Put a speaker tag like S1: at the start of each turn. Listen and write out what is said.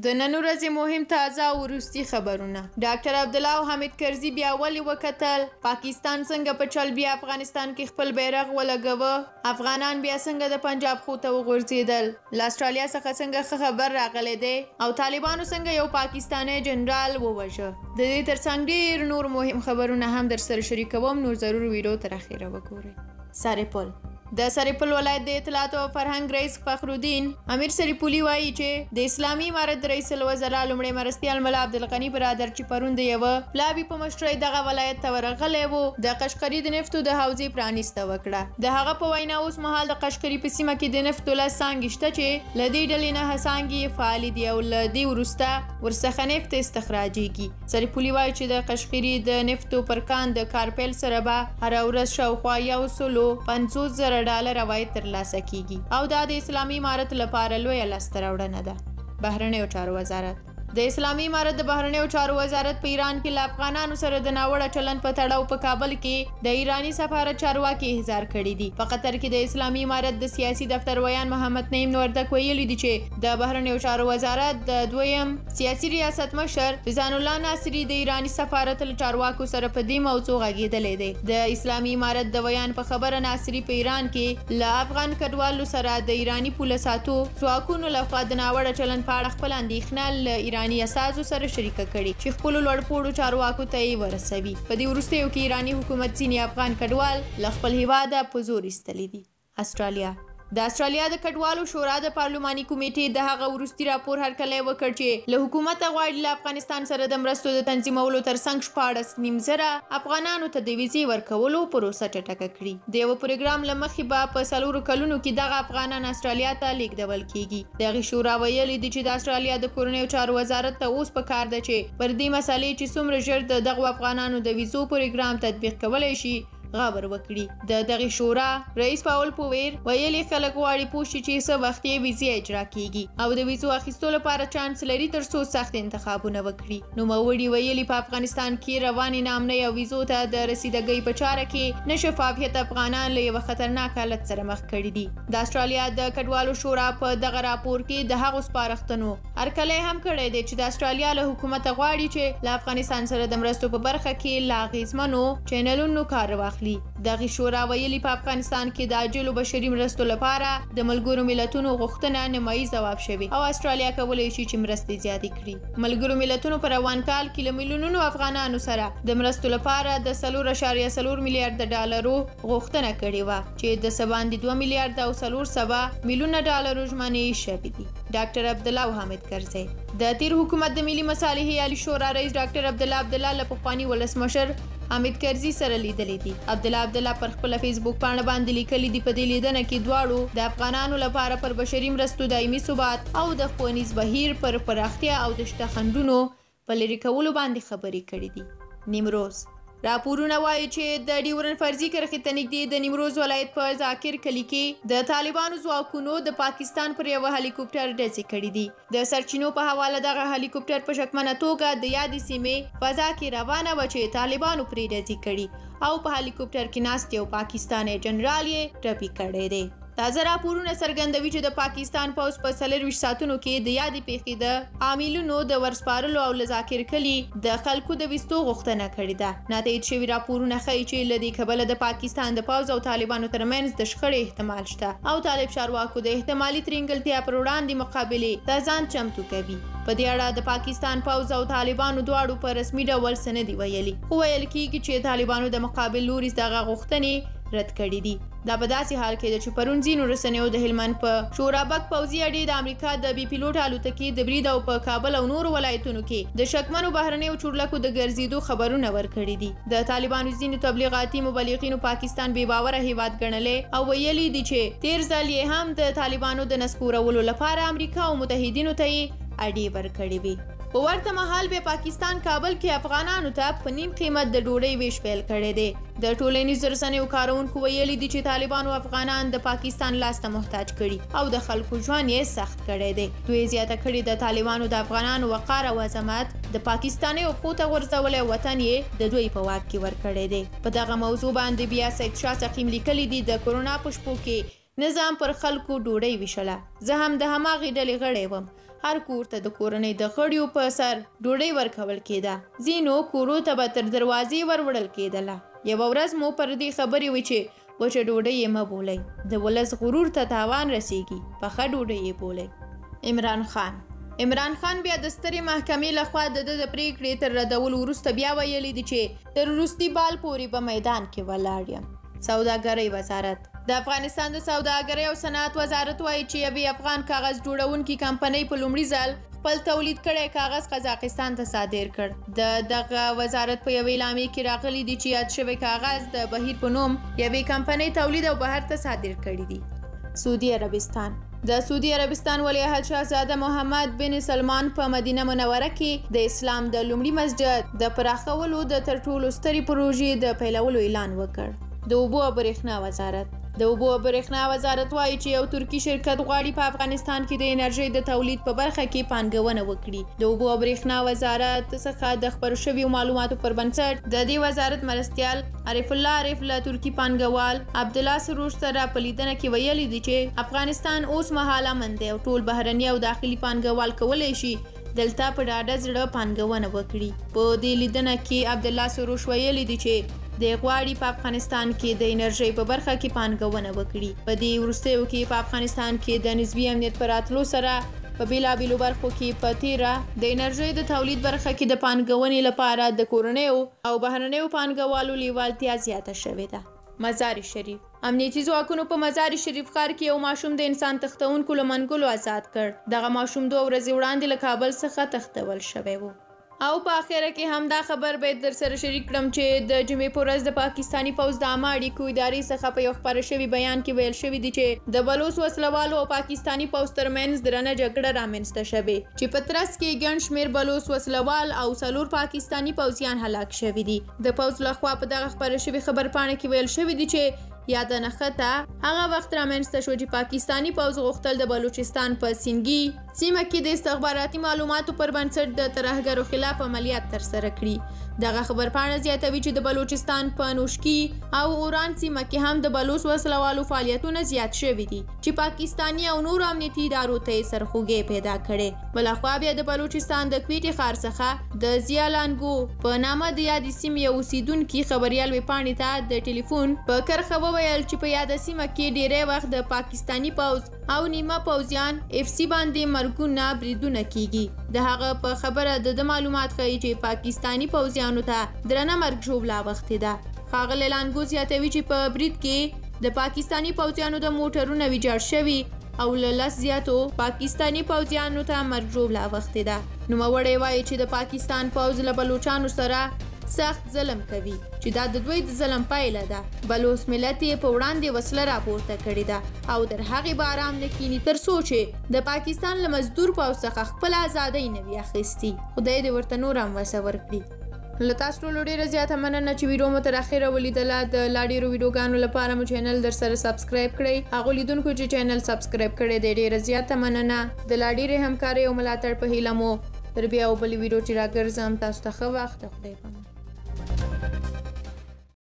S1: د نن ورځې مهم تازه او وروستي خبرونه. ډاکټر عبدالله او حامد کرزي بیا ولې وکتل؟ پاکستان څنګه په چل بیا افغانستان کې خپل بیرغ ولګوه؟ افغانان بیا څنګه د پنجاب خو ته وغورځېدل؟ له استرالیا څخه څنګه ښه خبر راغلی دی؟ او طالبانو څنګه یو پاکستانی جنرال ووژه؟ د دې ترڅنګ ډېر نور مهم خبرونه هم درسره شریکوم، نو ضرور ویډیو تر اخره وګورئ. سرپل. د سرپل ولایت د اطلاعاتو او فرهنګ رئیس فخرالدین امیر سرپلي وایي چې د اسلامي امارت د رئیس الوزرا لومړی مرستیال ملا عبدالغني برادر چې پرون د یوه پلاوي په مشرۍ دغه ولایت ته ورغلی و، د قشقري د نفتو د حوزې پرانیسته وکړه. د هغه په وینا اوس مهال د قشقري په سیمه کې د نفتو 10 څانګې شته چې له دې ډلې 9 څانګې یې فعالې دي او له دې وروسته ورڅخه نفت استخراجیږي. سرپلي وایي چې د قشقري د نفتو پر کان د کار پیل سره به هره ورځ شاوخوا 150,000 ډالر عواید ترلاسه کیږي او دا د اسلامي امارت لپاره لویه لاسته راوړنه ده. بهرنیو چارو وزارت. د اسلامي امارت د بهرنیو چارو وزارت په ایران کې له افغانانو سره د ناوړه چلند په تړاو په کابل کې د ایراني سفارت چارواکي احضار کړي دي. په قطر کې د اسلامي امارت د سیاسي دفتر ویاند محمد نعیم وردک ویلي دي چې د بهرنیو چارو وزارت د دویم سیاسي ریاست مشر رضوان الله ناصري د ایراني سفارت له چارواکو سره په دې موضوع غږېدلی دی. د اسلامي امارت د ویاند په خبره ناصري په ایران کې له افغان کډوالو سره د ایراني پوله ساتو ځواکونو لخوا د ناوړه چلند په اړه خپله اندېښنه له ایراني استازو سره شریکه کړې چې خپلو لوړپوړو چارواکو ته یې ورسوي. په دې وروستیو کې ایراني حکومت ځینې افغان کډوال له خپل هیواده په زور ایستلي دي. استرالیا. د استرالیا د کډوالو شورا د پارلماني کمیټې د هغه وروستي راپور هرکلی وکړ چې له حکومته غواړي له افغانستان سره د مرستو د تنظیمولو ترڅنګ 16,500 افغانانو ته د ویزې ورکولو پروسه چټکه کړي. د یوه پروګرام له مخې به په 4 کلونو کې دغه افغانان استرالیا ته لیږدول کیږي. دغې شورا ویلي دي چې د استرالیا د کورنیو چارو وزارت ته اوس په کار ده چې پر دې مسئلې چې څومره ژر د دغو افغانانو د ویزو پروګرام تطبیق کولی شي غور وکړي. د دغې شورا رئیس پاول پویر ویلي خلک غواړي پوه شي چې څه وخت یې ویزې اجرا کیږي او د ویزو اخیستو لپاره چانس لري تر څو سخت انتخابونه وکړي. نوموړي ویلي په افغانستان کې روانې ناامنۍ او ویزو ته د رسیدګۍ په چاره کې نه شفافیت افغانان له یوه خطرناک حالت سره مخ کړي دي. د استرالیا د کډوالو شورا په دغه راپور کې د هغو سپارښتنو هرکلی هم کړی دی چې د استرالیا له حکومته غواړي چې له افغانستان سره د مرستو په برخه کې له اغېزمنو چینلونو کار واخلي. دغې شورا ویلي په افغانستان کې د عاجلو بشري مرستو لپاره د ملګرو ملتونو غوښتنه نیمایي ځواب شوې او استرالیا کولی شي چې مرستې زیاتې کړي. ملګرو ملتونو په روان کال کې له میلیونونو افغانانو سره د مرستو لپاره د 4.4 میلیارډ ډالرو غوښتنه کړې وه چې د څه باندې 2 میلیارډ او 400 میلیونه ډالرو ژمنې شوې دي. ډاکټر عبدالله او حامد کرزی. د تیر حکومت د ملي مصالحې عالي شورا رئیس ډاکټر عبدالله عبدالله له پخواني ولسمشر حامد کرزي سره لیدلي دي. عبدالله عبدالله پر خپله فیسبوک پاڼه باندې لیکلي دي په دې لیدنه کې دواړو د افغانانو لپاره پر بشري مرستو دایمي ثبات او د ښوونیز بهیر پر پراختیا او د شته خنډونو په لرې کولو باندې خبرې کړې دي. نیمروز. راپورونه وایي چې د ډیورن فرضي کرښې ته نږدې د نیمروز ولایت په ذاکر کلي کې د طالبانو ځواکونو د پاکستان پر یوه هلیکوپټر ډزې کړې دي. د سرچینو په حواله دغه هلیکوپټر په شکمنه توګه د یادې سیمې فضا کې روانه وه چې طالبانو پرې ډزې کړي او په هلیکوپټر کې ناست یو پاکستانی جنرال یې ټپي کړی دی. تازه راپورونه څرګندوي چې د پاکستان پوځ په 24 ساعتونو کې د یادې پیښې د عاملینو د ورسپارلو او له ذاکر کلي د خلکو د ویستو غوښتنه کړې ده. ناتایید شوي راپورونه ښیي چې له دې کبله د پاکستان د پوځ او طالبانو ترمنځ د شخړې احتمال شته او طالب چارواکو د احتمالي ترینګلتیا پر وړاندې مقابلې ته ځان چمتو کوي. په دې اړه د پاکستان پوځ او طالبانو دواړو په رسمي ډول څه نه دي ویلي، خو ویل کیږي چې طالبانو د مقابل لوري دغه غوښتنې رد کړې دي. دا په داسې حال کې ده چې پرون ځینو رسنیو د هلمند په شورابک پوځي اډې د امریکا د بې پیلوټه الوتکې د برید او په کابل او نورو ولایتونو کې د شکمنو بهرنیو چورلکو د ګرځېدو خبرونه ورکړي دي. د طالبانو ځینو تبلیغاتي مبلغینو پاکستان بې باوره هیواد ګڼلی او ویلي دي چې تېر ځل یې هم د طالبانو د نسکورولو لپاره امریکا او متحدینو ته یې اډې ورکړې وې. په ورته مهال بیا پاکستان کابل کې افغانانو ته په نیم قیمت د ډوډۍ ویش پیل کړی دی. د ټولنیزو رسنیو کاروونکو ویلي دي چې طالبانو افغانان د پاکستان لاس ته محتاج کړي او د خلکو ژوند یې سخت کړی دی. دوی زیاته کړې د طالبانو د افغانانو وقار او عظمت د پاکستانیو پښو ته غورځولی او وطن یې د دوی په واک کې ورکړی دی. په دغه موضوع باندې بیا سید شاه سقیم لیکلي دي د کرونا په شپو کې نظام پر خلکو ډوډۍ ویشله، زه هم د هماغې ډلې غړی وم. هر کور ته د کورنۍ د غړیو په سر ډوډۍ ورکول کېده، ځینو کورو ته به تر دروازې ور وړل کېدله. یوه ورځ مو پر دې خبرې وې چې وچه ډوډۍ یې مه بولئ، د ولس غرور ته تاوان رسېږي، پخه ډوډۍ یې بولئ. عمران خان عمران خان بیا د سترې محکمې لخوا د ده د پرېکړې تر ردولو وروسته بیا ویلي دي چې تر وروستي بال پورې به میدان کې ولاړ یم. سوداګرۍ وزارت د افغانستان د سوداګرۍ او صنعت وزارت وایي چې یوې افغان کاغذ جوړونکي کمپنۍ په لومړي ځل خپل تولید کړی کاغذ قزاقستان ته صادر کړ. د دغه وزارت په یوې اعلامیې کې راغلي دي چې یاد شوی کاغذ د بهیر په نوم یوې کمپنۍ تولید او بهر ته صادر کړي دي. سعودي عربستان د سعودي عربستان ولیعهد شاهزاده محمد بن سلمان په مدینه منوره کې د اسلام د لومړي مسجد د پراخولو د تر ټولو سترې پروژې د پیلولو اعلان وکړ. د اوبو او برېښنا وزارت د اوبو او برېښنا وزارت وایي چې یو ترکي شرکت غواړي په افغانستان کې د انرژۍ د تولید په برخه کې پانګونه وکړي. د اوبو او برېښنا وزارت څخه د خپرو شویو معلوماتو پر بنسټ د دې وزارت مرستیال عارف الله عارف له ترکي پانګوال عبدالله سروش سره په لیدنه کې ویلي دي چې افغانستان اوس مهال امن دی او ټول بهرني او داخلي پانګوال کولی شي دلته په ډاډه زړه پانګونه وکړي. په دې لیدنه کې عبدالله سروش ویلي دي چې دی غواړي په افغانستان کې د انرژۍ په برخه کې پانګونه وکړي. په دې وروستیو کې په افغانستان کې د نسبي امنیت په راتلو سره په بېلابېلو برخو کې په تېره د انرژۍ د تولید برخه کې د پانګونې لپاره د کورنیو او بهرنیو پانګوالو لیوالتیا زیاته شوې ده. مزار شریف امنیتي ځواکونو په مزار شریف ښار کې یو ماشوم د انسان تښتونکو له منګولو ازاد کړ. دغه ماشوم 2 ورځې وړاندې له کابل څخه تښتول شوی و. او په اخره کې هم دا خبر باید در سره شریک کړم چې د جمعې په ورځ د پاکستاني پوځ د عامه اړیکو ادارې څخه په یو خپاره شوي بیان کې ویل شوي دي چې د بلوڅ وسلوالو او پاکستاني پوځ ترمنځ درنه جګړه رامنځته شوې چې په ترڅ کې ګڼ شمېر بلوڅ وسلوال او 4 پاکستاني پوځیان هلاک شوي دي. د پوځ لخوا په دغه خپره شوې خبرپاڼه کې ویل شوي دي چې یاده نښته هغه وخت رامنځته شو چې پاکستاني پوځ غوښتل د بلوچستان په سنګي سیمه کې د استخباراتي معلوماتو پر بنسټ د ترهګرو خلاف عملیات ترسره کړي. دغه خبرپاڼه زیاتوي چې د بلوچستان په نوشکي او اوران سیمه کې هم د بلوڅ وسلوالو فعالیتونه زیات شوي دي چې پاکستاني او نورو امنیتي ادارو ته یې سرخوږی پیدا کړی. بلخوا بیا د بلوچستان د کویټې ښار څخه د ضیا لانګو په نامه د یادې سیمې یو اوسېدونکي خبریال ویبپاڼې ته د ټلیفون په کرښه وویل چې په یاده سیمه کې ډیری وخت د پاکستاني پوځ او نیمه پوځیان اف سي باندې مرګونه بریدونه کیږي. د هغه په خبره د ده معلومات ښيي چې پاکستاني پوځیانو ته درنه مرګ ژوبله اوښتې ده. ښاغلی لانګو زیاتوي چې په برید کې د پاکستاني پوځیانو د موټرونه ویجاړ شوي او له 10 زیاتو پاکستاني پوځیانو ته مرګ ژوبله اوښتې ده. نوموړی وایي چې د پاکستان پوځ له بلوچانو سره سخت ظلم کوي چې دا د دوی د ظلم پایله ده. بلوڅ ملت یې په وړاندې وسله راپورته کړې ده او تر هغې به آرام نه کیني تر څو چې د پاکستان له مزدور پوځ څخه خپله ازادۍ نه وي اخیستي. خدای دې ورته نور هم وسه ورکړي. له تاسو ټولو ډېره زیاته مننه چې ویډیو مو تر اخره ولیدله. د لا ډېرو ویډیوګانو لپاره مو چینل در سره subscribe کړئ. هغو لیدونکو چې چینل subscribe کړی دی ډېره زیاته مننه. د لا ډېرې همکارۍ او ملاتړ په هیله مو تر بیا او بلې ویډیو چې راګرځم تاسو ته ښه وخت. د خدای په امان.